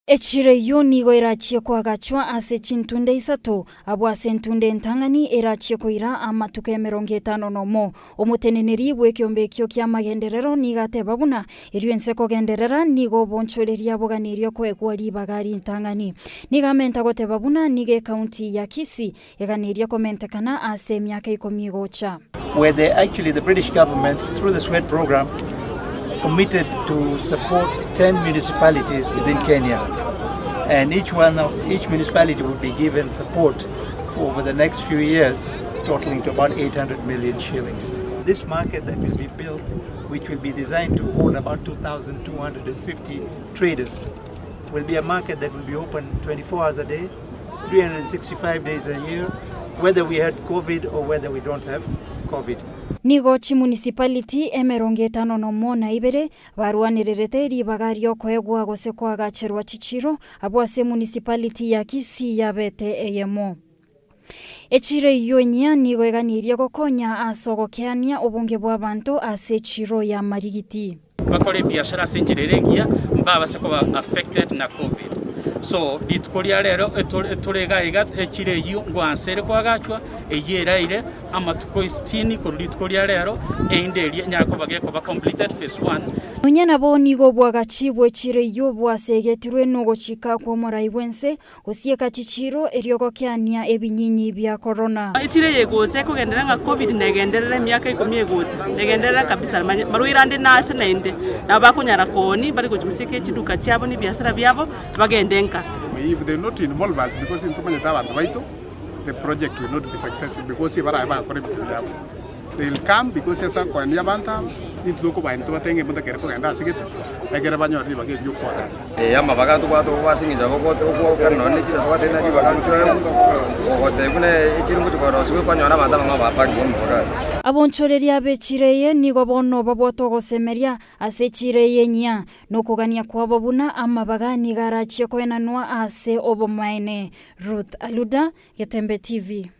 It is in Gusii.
Echiro eyio nigo erachie koagachwa ase chintunde isato, abwo ase entunde entang'ani erachie koira amatuko emerongo etano nomo. Omoteneneri bw'ekeombe ekio ki'amagenderero nigo ateba buna erio ense kogenderera nigo obonchoreria boganirie koegwa ribaga rintang'ani. Nigo amenta goteba buna nigo ekaunti ya Kisii eganirie komentekana ase emiaka ikomi egocha. Where they actually the British government through the SWEDD program committed to support 10 municipalities within Kenya and each one of each municipality would be given support for over the next few years totaling to about 800 million shillings. This market that will be built which will be designed to hold about 2,250 traders will be a market that will be open 24 hours a day 365 days a year whether we had covid or whether we don't have covid. Nigo chimunicipality emerongo etano nomo na ibere barwanererete ribaga riokoegwa gose koagacherwa chichiro abwo ase emunicipality ya Kisii yabete eyemo. Echiro eyio enyia nigo eganirie gokonya ase ogokeania obonge bw'abanto ase echiro ya Marigiti. Bakore ebiashara ase enchera ere engiya, mbabase koba affected na covid. So rituko ria rero etore iga iga echiro eyio ngwansa ere koagachwa, eyio eraire amatuko sitini korwa rituko ria rero, erinde eria enyare koba gekoba completed phase one. Nonya nabo nigo obwagachi bw'echiro eyio bwasegetirwe nogochika kw'omorai bw'ense Gosieka chichiiro erio gokeania ebinyinyi bia korona. Echiro eye egocha ekogenderera ng'a covid negenderere emiaka ikomi egocha, negenderere kabisa manya marwaire ande nache naende, nabo bakonyara koonia bare gochia gosieka echiduka chiabo na ebiasara biabo, bagende nka. If they not involve us because ntomanyete abanto baito, the project will not be successful because barabe bagakora ebinto biabo. They will come because ase akoenia abanto aba, intwe tokobaenia tobatebie ng'a emotakere kogenda ase gete, ekere banyore ribaga erio riokoagacha. Ee, amabaga tobwate okwo ase engencho yabo okwoka nonye ne chire tobwate na ribaga ntoegwe, ogotebia buna echire ngochia korosigwa okonyora abanto abang'ao bapangigwe amabaga ayio. Abonchoreria b'echiro eye nigo bono babwate ogosemeria ase echiro eye enyia, na okogania kwabo buna amabaga nigo arachie koenanwa ase obomaene. Ruth Aluda, Getembe TV.